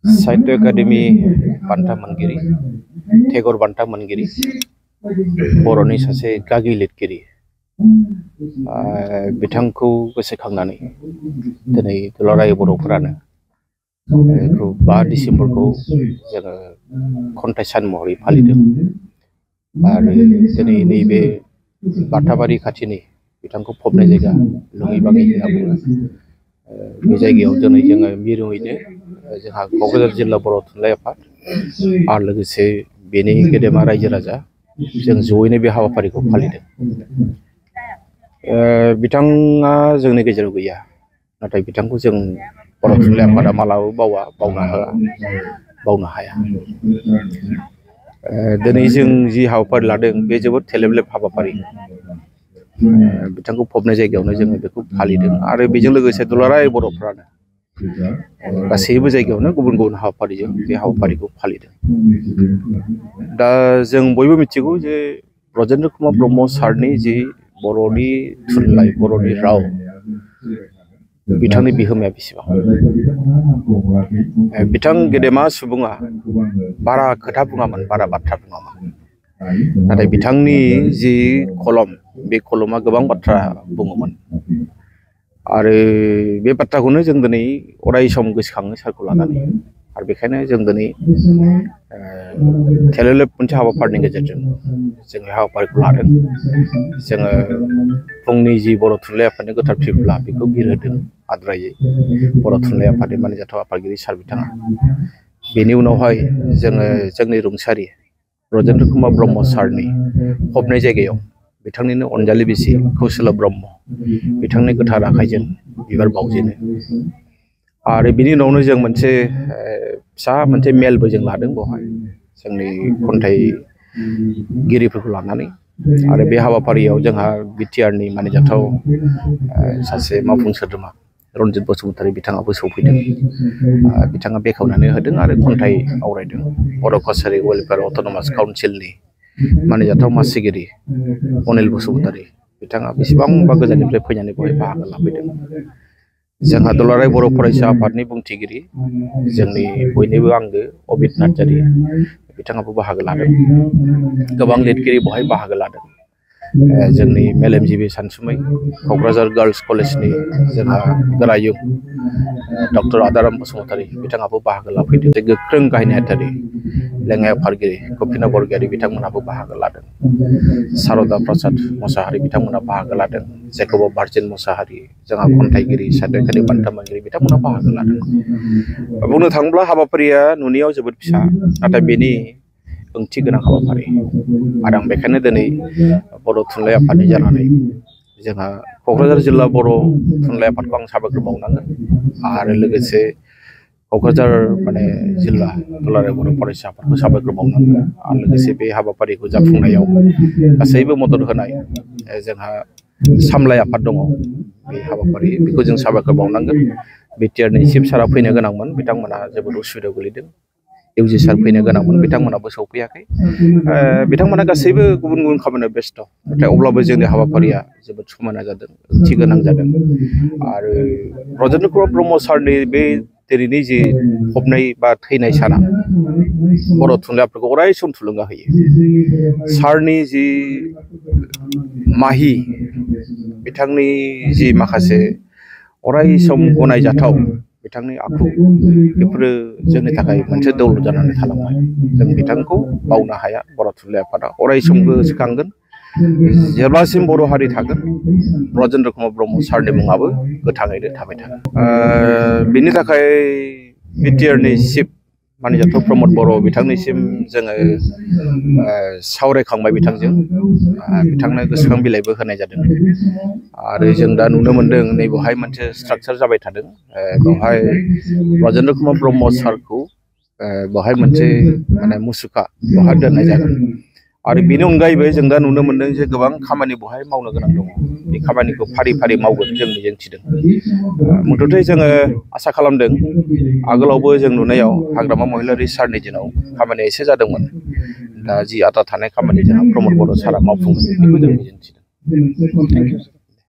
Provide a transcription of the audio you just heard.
साहित्य academy बान्था मोनगिरि टेगर बान्था मोनगिरि बर'नि सासे गागि लिरगिरि बिथांखौ गोसोखांनानै दिनै दुलाराय बर'फोरानो 5 डिसेम्बरखौ जोङो खन्थाइ सान महरै फालिदों आरो दिनै नैबे बाथाबारि खाथिनि बिथांखौ फबनाय जायगा लङिबाङि होनना बुङो बे जायगायाव दिनै जोङो मिरुयैनो जोंहा क'क्राझार जिल्ला बर' थुनलाइ आफाद आरो लोगोसे बेनि गेदेमा रायजो राजा जों जयैनो बे हाबाफारिखौ फालिदों। बिथाङा जोंनि गेजेराव गैया नाथाय बिथांखौ जों बर' थुनलाइ आफादा मालाबाबो बावनो हाया। दिनै जों जि हाबाफारि लादों बे जोबोद थेलेबलेब हाबाफारि बिथांखौ फबनाय जायगायावनो जोङो बेखौ फालिदों आरो बेजों लोगोसे दुलाराय बर'फ्रानो गासैबो जायगायावनो गुबुन गुबुन हाबाफारिजों बे हाबाफारिखौ फालिदों। दा जों बयबो मिथिगौ जे ब्रजेन्द्र कुमार ब्रह्म सारनि जि बर'नि थुनलाइ बर'नि राव बिथांनि बिहोमाया बेसेबां बिथां गेदेमा सुबुङा बारा खोथा बुङामोन बारा बाथ्रा बुङामोन नाथाय बिथांनि जि कलम बे कलमा गोबां बाथ्रा बुङोमोन आरो बे बाथ्राखौनो जों दिनै अराय सम गोसोखाङो सारखौ लानानै आरो बेखायनो जों दिनै थेलेबलेब मोनसे हाबाफारिनि गेजेरजों जों बे हाबाफारिखौ लादों। जोङो फुंनि जि बर' थुनलाइ आफादनि गोथार फिरब्ला बेखौ बिरहोदों आद्रायै बर' थुनलाइ आफादनि मानिजाथाव आफादगिरि सार बिथाङा बेनि उनावहाय जोङो जोंनि रुंसारि ब्रजेन्द्र कुमार ब्रह्म सारनि फबनाय जायगायाव बिथांनिनो अनजालि बिसि कौसला ब्रह्म बिथांनि गोथार आखाइजों बिबार बावजेनो आरो बिनि उनावनो जों मोनसे फिसा मोनसे मेलबो जों लादों बेवहाय जोंनि खन्थाइगिरिफोरखौ लानानै आरो बे हाबाफारियाव जोंहा बिटिआरनि मानिजाथाव सासे मावफुं सोद्रोमा रन्जित बसुमतारी बिथाङाबो सौफैदों बिथाङा बेखेवनानै होदों आरो खन्थाइ आवरायदों। बर' कसारि वेलफेयार अट'नमास काउन्सिलनि मानिजाथाव मासिगिरि अनिल बसुमतारी बिथाङा बेसेबांबा गोजाननिफ्राय फैनानै बेवहाय बाहागो लाफैदों। जोंहा दुलाराय बर' फरायसा आफादनि बुंथिगिरि जोंनि बयनिबो आंगो अबित नार्जारि बिथाङाबो बाहागो लादों। गोबां लिरगिरि बेवहाय बाहागो लादों। जोंनि मेलेमजिबि सानसुमै क'क्राझार गार्लस कलेजनि जोंहा गोरायुं डक्टर आदाराम बसुमतारी बिथाङाबो बाहागो लाफैदों। गोख्रों गाहाय नेहाथारि लेङाइ आफादगिरि गपिना बरगयारी बिथांमोनाबो बाहागो लादों। सारदा प्रसाद मोसाहारि बिथांमोना बाहागो लादों। जेकब भार्जिन मोसाहारि जोंहा खन्थाइगिरि साहित्य एकाडेमि बान्था मोनगिरि बिथांमोना बाहागो लादों। बुंनो थाङोब्ला हाबाफारिया नुनायाव जोबोद फिसा नाथाय बेनि ओंथि गोनां हाबाफारि आरो आं बेखायनो दिनै बर' थुनलाइ आफादनि जानानै जोंहा क'क्राझार जिल्ला बर' थुनलाइ आफादखौ आं साबायखर बावनांगोन आरो लोगोसे क'क्राझार जिल्ला दुलाराय बर' फरायसा आफादखौ साबायखर बावनांगोन आरो लोगोसे बे हाबाफारिखौ जाफुंनायाव गासैबो मदद होनाय जोंहा सामलाय आफाद दङ बे हाबाफारि बेखौ जों साबायखर बावनांगोन। बिटिआरनि चिफ सारा फैनो गोनांमोन बिथांमोना जोबोद उसुबिदायाव गोलैदों। इउजि सार फैनो गोनांमोन बिथांमोनाबो सौफैयाखै। बिथांमोना गासैबो गुबुन गुबुन खामानियाव बेस्थ' नाथाय अब्लाबो जोंनि हाबाफारिया जोबोद समायना जादों ओंथि गोनां जादों आरो ब्रजेन्द्र कुमार ब्रह्म सारनि बे दिनैनि जि फबनाय बा थैनाय साना बर' थुनलाइ आफादखौ अराय सम थुलुंगा होयो। सारनि जि माहि बिथांनि जि माखासे अराय सम गनायजाथाव बिथांनि आखु बेफोरो जोंनि थाखाय मोनसे दौल जानानै थालांबाय। जों बिथांखौ बावनो हाया। बर' थुनलाइ आफादा अराय सम गोसोखांगोन। जेब्लासिम बर' हारि थागोन ब्रजेन्द्र कुमार ब्रह्म सारनि मुङाबो गोथाङैनो थाबाय थागोन। बिनि थाखाय बिटिआरनि चिफ मानिजाथाव प्रमद बर' बिथांनिसिम जोङो सावरायखांबाय बिथांजों बिथांनो गोसोखां बिलाइबो होनाय जादों आरो जों दा नुनो मोनदों नैबेवहाय मोनसे स्ट्राक्चार जाबाय थादों। बेवहाय ब्रजेन्द्र कुमार ब्रह्म सारखौ बेवहाय मोनसे मुसुखा बेवहाय दोननाय जागोन आरो बेनि अनगायैबो जों दा नुनो मोनदों जे गोबां खामानि बेवहाय मावनो गोनां दङ। बे खामानिखौ फारि फारि मावगोन जों मिजिंथिदों। मुथथे जोङो आसा खालामदों आगोलावबो जों नुनायाव हाग्रामा महिलारि सारनि दिनाव खामानिया एसे जादोंमोन। दा जि आद्रा थानाय खामानि जोंहा प्रमद बर' सारा मावफुंगोन बेखौ जों मिजिंथिदों। Thank you.